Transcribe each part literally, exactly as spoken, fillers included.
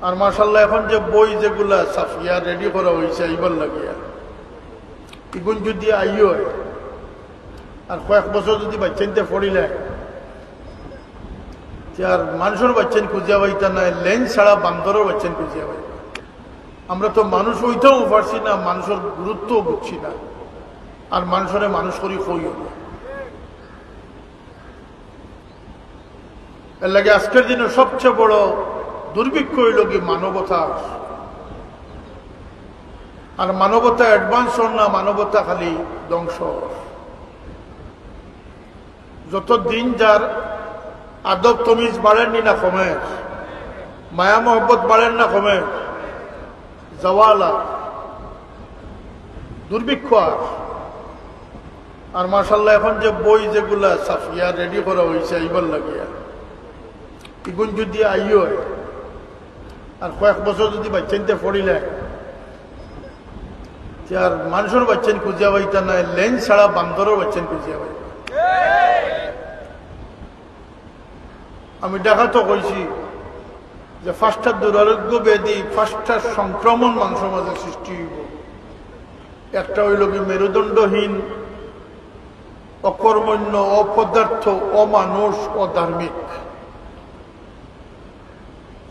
আর মাশাআল্লাহ, এখন যে বই যেগুলা ছাপিয়া রেডি করা অইছে আইবার লাগিয়া, ইগুন যুদি আইও অয়, আর কয়েক বছর যুদি বাচ্চাইন্তে পড়িলায়, তে আর মানষর বাচ্চাইন খুঁজিয়া পাইতা নায়, লেজ ছাড়া বান্দরর বাচ্চাইন খুঁজিয়া পাইতা। আমরা তো মানুষ অইতামও পারছি না, মানষর গুরুত্বও বুঝছি না, আর মানষরে মানুষ করি কইও না। এর লাগি আজকের দিনে সবচেয়ে বড় দুর্ভিক্ষ অইলো কি মানবতা। আর মানবতা অ্যাডভান্স অর না, মানবতা খালি ধ্বংস অর। যত দিন যার, আদব তমিজ বাড়ের নি না কমের, মায়া মহব্বত বাড়ের না কমের, জাওয়াল আর দুর্ভিক্ষ আর। আর মাশাআল্লাহ, এখন যে বই যেগুলা ছাপিয়া রেডি করা অইছে আইবার লাগিয়া, ইগুন যুদি আইও অয়, আর কয়েক বছর যুদি বাচ্চাইন্তে পড়িলায়, তে আর মানষর বাচ্চাইন খুঁজিয়া পাইতা নায়, লেজ ছাড়া বান্দরর বাচ্চাইন খুঁজিয়া পাইতা। আমি ঢাকাত কইছি যে পাঁচটা দুরারোগ্য ব্যাধি, পাঁচটা সংক্রমণ মানষর মাঝে সৃষ্টি অইবো। একটা অইলো কি মেরুদণ্ডহীন, অকর্মণ্য, অপদার্থ, অমানুষ, অধার্মিক।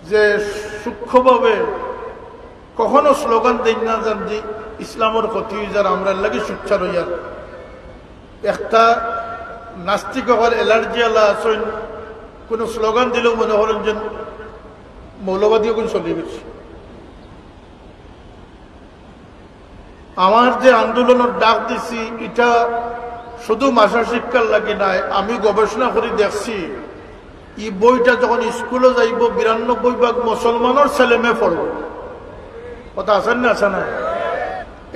যে সূক্ষ্মভাবে কখনো স্লোগান দেইন না, জান যে ইসলামর ক্ষতি অই যার, আমরার লাগি সুচ্চার অইয়ার। একটা নাস্তিক অকল অ্যালার্জি আলা আছইন, কোনো স্লোগান দিলেও মনে করেন যে মৌলবাদী অকল চলি গেছে। আমার যে আন্দোলনর ডাক দিছি, ইটা শুধু মাদ্রাসা শিক্ষার লাগি নায়। আমি গবেষণা করি দেখছি, ই বইটা যখন স্কুলো যাইবো, বিরানব্বই ভাগ মুসলমানর ছেলে মেয়ে পড়বো। কথা আছে না, আছে না?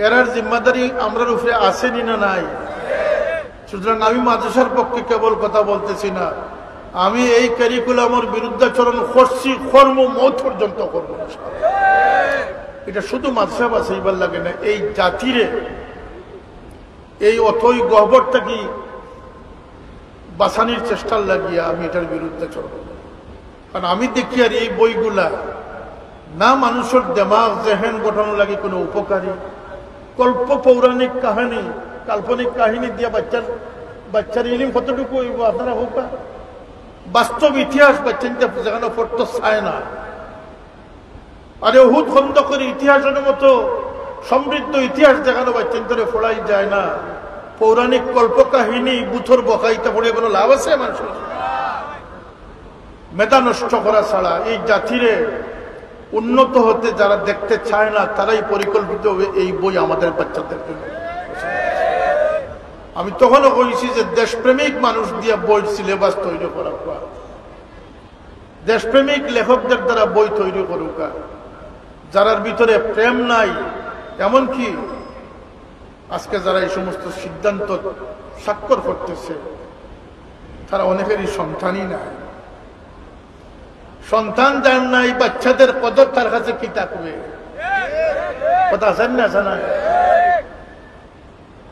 এরার জিম্মাদারি আমরার উপরে আছে নি না নাই? সুতরাং আমি মাদ্রাসার পক্ষে কেবল কথা বলতেছি না, আমি এই কারিকুলামর বিরুদ্ধাচরণ করছি, করমু, মৌত পর্যন্ত করমু। ইটা শুধু মাদ্রাসা বাঁচাইবার লাগি না, এই জাতিরে এই অথৈ গহ্বর থাকি বাঁচানির চেষ্টার লাগিয়া আমি ইটার বিরুদ্ধাচরণ। কারণ আমি দেখিয়ার এই বইগুলা না মানষর দেমাগ, জেহেন গঠন লাগি কোনো উপকারী, কল্প পৌরাণিক কাহিনী, কাল্পনিক কাহিনী দিয়া বাচ্চার, বাচ্চার ইলিম কতটুকু অইবো আপনারা কউক্কা? বাস্তব ইতিহাস বাচ্চাইন্তে যেখানো পড়তো চায় না। আরে উহুদ খন্দকর ইতিহাসর মতো সমৃদ্ধ ইতিহাস যেখানো বাচ্চাইন্তরে পড়াই যায় না, পৌরাণিক কল্পকাহিনী, ভূতর বকা, ইতা পড়ে কোনো লাভ আছে মানষর? মেধা নষ্ট করা ছাড়া। এই জাতিরে উন্নত হতে যারা দেখতে চায় না, তারাই পরিকল্পিতভাবে এই বই আমাদের বাচ্চাদের জন্য। আমি তখনও কইছি যে দেশপ্রেমিক মানুষ দিয়া বইর সিলেবাস তৈরি করা হোক, দেশপ্রেমিক লেখকদের দ্বারা বই তৈরি করুকা, যারার ভিতরে প্রেম নাই, এমনকি আজকে যারা এই সমস্ত সিদ্ধান্ত স্বাক্ষর করতেছে, তারা অনেকেরই সন্তানই নাই। সন্তান যার নাই, বাচ্চাদের কদর তার কাছে কি থাকবে? কথা আছে না, আছে না?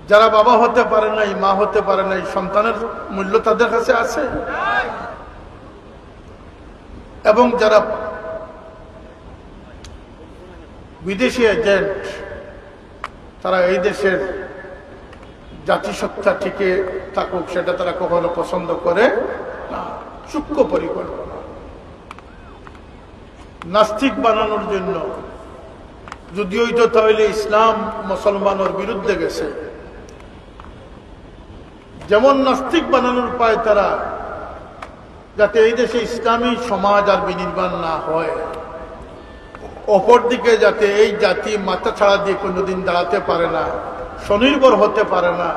যারা বাবা হতে পারে নাই, মা হতে পারে নাই, সন্তানের মূল্য তাদের কাছে আছে। এবং যারা বিদেশি এজেন্ট, তারা এই দেশের জাতিসত্তা টিকে থাকুক, সেটা তারা কখনো পছন্দ করে না। সূক্ষ্ম পরিকল্পনা। নাস্তিক বানানোর জন্য, যদি অইতো তাহলে ইসলাম মুসলমানের বিরুদ্ধে গেছে। যেমন নাস্তিক বানানোর পায় তারা, যাতে এই দেশে ইসলামী সমাজ আর বিনির্মাণ না হয়, অপরদিকে যাতে এই জাতি মাথা ছাড়া দিয়ে কোনোদিন দাঁড়াতে পারে না, স্বনির্ভর হতে পারে না।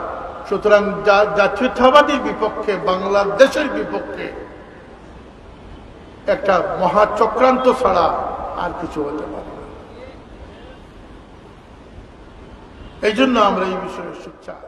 সুতরাং জা-, জাতীয়তাবাদীর বিপক্ষে, বাংলাদেশের বিপক্ষে একটা মহা চক্রান্ত ছাড়া আর কিছু হতে পারে না। এই জন্য আমরা এই বিষয়ে সোচ্চার।